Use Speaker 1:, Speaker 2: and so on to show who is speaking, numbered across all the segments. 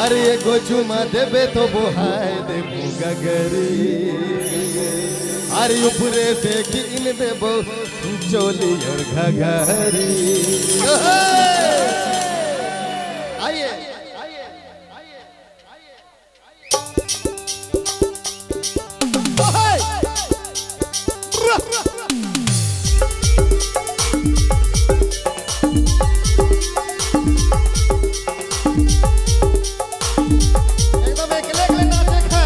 Speaker 1: अरे एगो चुमा देबे तो बोहाय देबो गगरी। अरे ऊपरे से कीन देबो चोली और घघरी। आइए एकदम एकले एकले नाचे खा।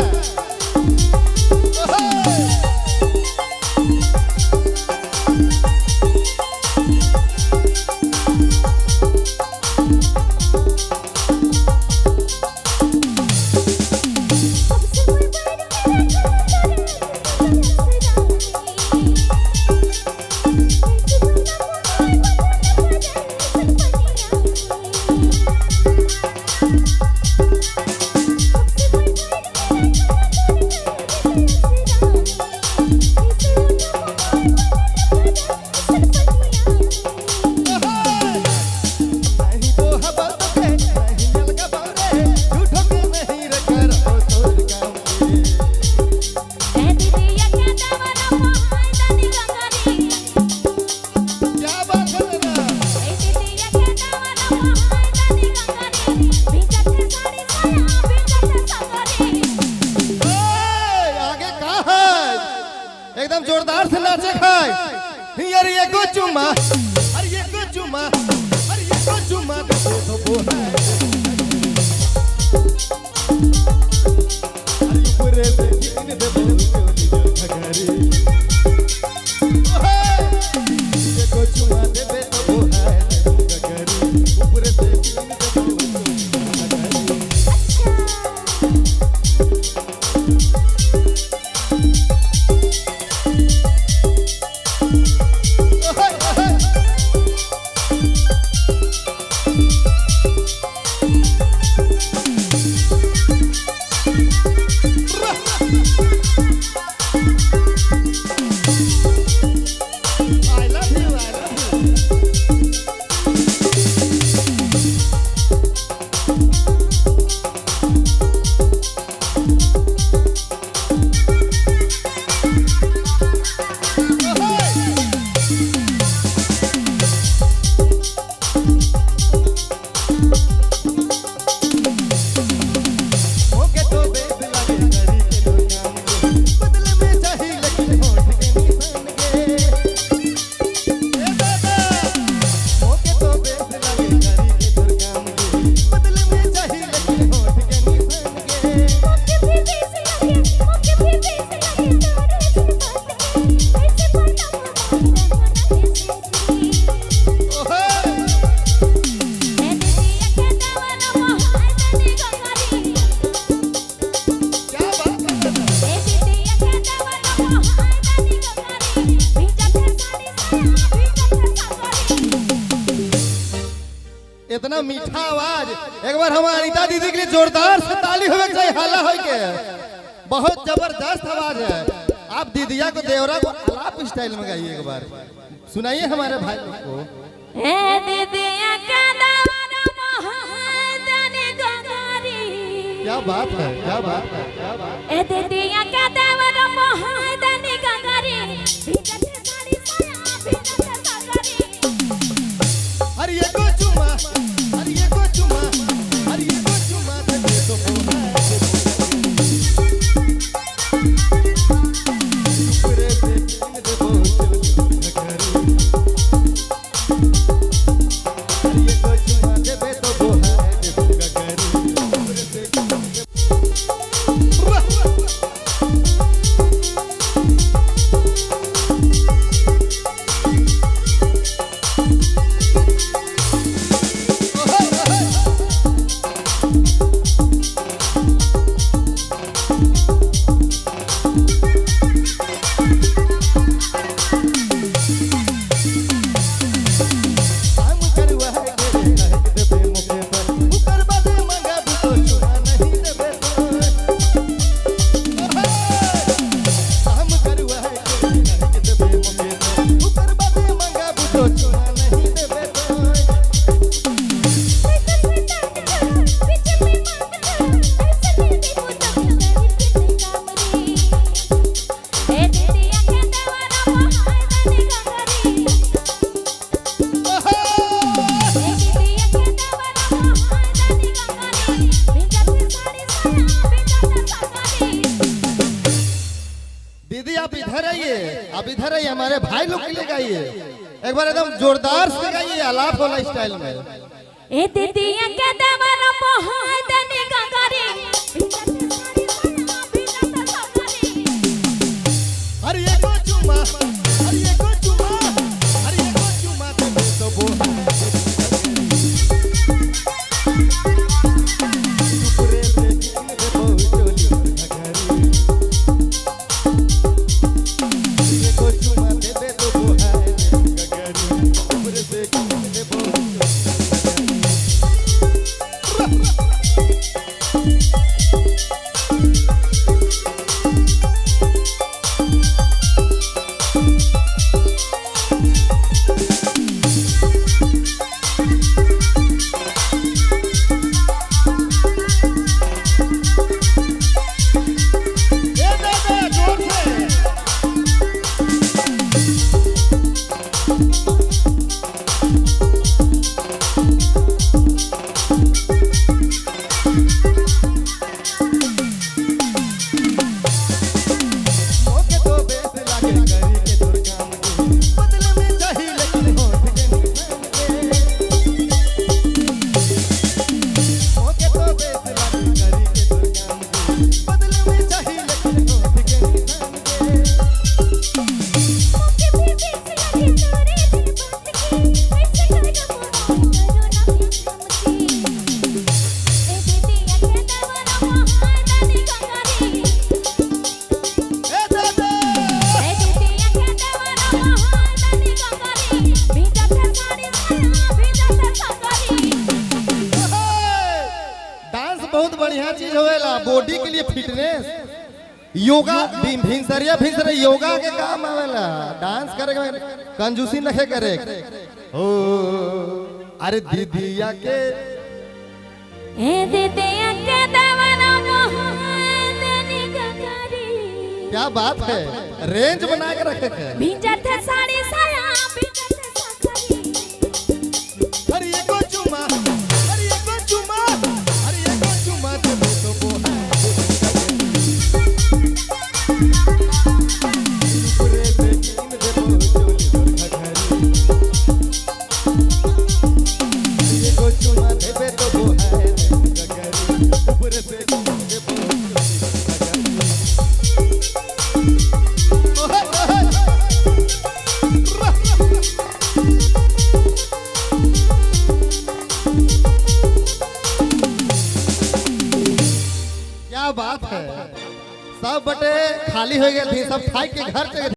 Speaker 1: नहीं तो हवा तो के नहीं अलगा बारे, झूठो के नहीं रे करो तोर काम के। क्या बात है ना? ओए, आगे का है? एकदम जोरदार से नाचे खाए। अरे ये को चुमा, अरे ये को चुमा, अरे ये को चुमा देबे तो बोहाय। अरे ऊपरे से कीन देबो चोली और घघरी। ओहे, ये को चुमा देबे तो बोहाय देबो गगरी। ऊपरे से कीन देबो चोली और घघरी। ओहे, ओहे। I love you, I love you. मोके तो बेस लागे करी के तो काम के, बदले में चाही लेकिन होठ के निशान के। ए दादा, मोके तो बेस लागे करी के तोर काम के, बदले में चाही लेकिन होठ के निशान के। ओहे, क्या बात है दादा? इतना मीठा आवाज, एक बार हमारे अनिता दीदी के लिए जोरदार से ताली होवे के चाहिए, हाला होए के। बहुत जबरदस्त आवाज है। आप दीदिया को देवरा को आलाप स्टाइल में गाइए, एक बार सुनाइए हमारे भाई लोग को। क्या बात है, क्या बात है, क्या बात है। अरे ये को चुमा, अरे ये को चुमा, अरे ये को चुमा देबे तो बोहाय देबो गगरी। ऊपरे से कीन देबो चोली और घघरी। अरे ये को चुमा देबे तो बोहाय देबो गगरी। ऊपरे से कीन देबो। वाह! इधर आइए, आप इधर आइए, हमारे भाई लोग के लिए गाइए एक बार एकदम जोरदार से गाइए, आलाप वाला स्टाइल में।
Speaker 2: ए दीदिया के देवर मोहाय दनी गंगारी, भीजत साड़ी साया भीजत सगरी।
Speaker 1: अरे एगो चुमा, अरे एगो चुमा, अरे एगो चुमा देबे तो बोहाय ऊपरे से कीन देबो चोली घघरी। एगो चुमा देबे तो बोहाय घघरी, ऊपरे से कीन देबो चोली घघरी। ए दादा जोर से। मोके तो बेस लागे करी के तोर काम के, बदले में चाही लेकिन होठ के निशान के। मोके तो बेस लागे करी के तोर काम के, बदले में चाही लेकिन होठ के निशान के।
Speaker 2: मोके भी बेस लागे तोरे दिल बात के, ऐसे करो मोरा करो ना काम के। ए दीदिया के देवर मोहाय दनी गंगारी।
Speaker 1: ए दादा।
Speaker 2: ए दीदिया के देवर मोहाय दनी गंगारी, भीजत साड़ी साया भीजत सगरी।
Speaker 1: डांस बहुत बढ़िया चीज होवेला बॉडी के लिए, फिटनेस, योगा, भिनसरिया भिनसरिया योगा के काम आवेला। डांस करे के कंजूसी नखे करे ओ। अरे दीदिया के
Speaker 2: ए दीदिया के देवर मोहाय दनी गंगारी।
Speaker 1: क्या बात है, रेंज बना के रखे थे।
Speaker 2: भीजत साड़ी साया भीजत सगरी।
Speaker 1: अरे एगो चुमा, अरे एगो चुमा, अरे एगो चुमा देबे तो बोहाय ऊपरे से कीन देबो चोली तोर घघरी। एगो चुमा देबे तो बोहाय घघरी, ऊपरे से कीन देबो चोली तोर घघरी। ओहे ओहे। क्या बात है, सब बटे खाली हो गए थे, सब खाई के घर चले।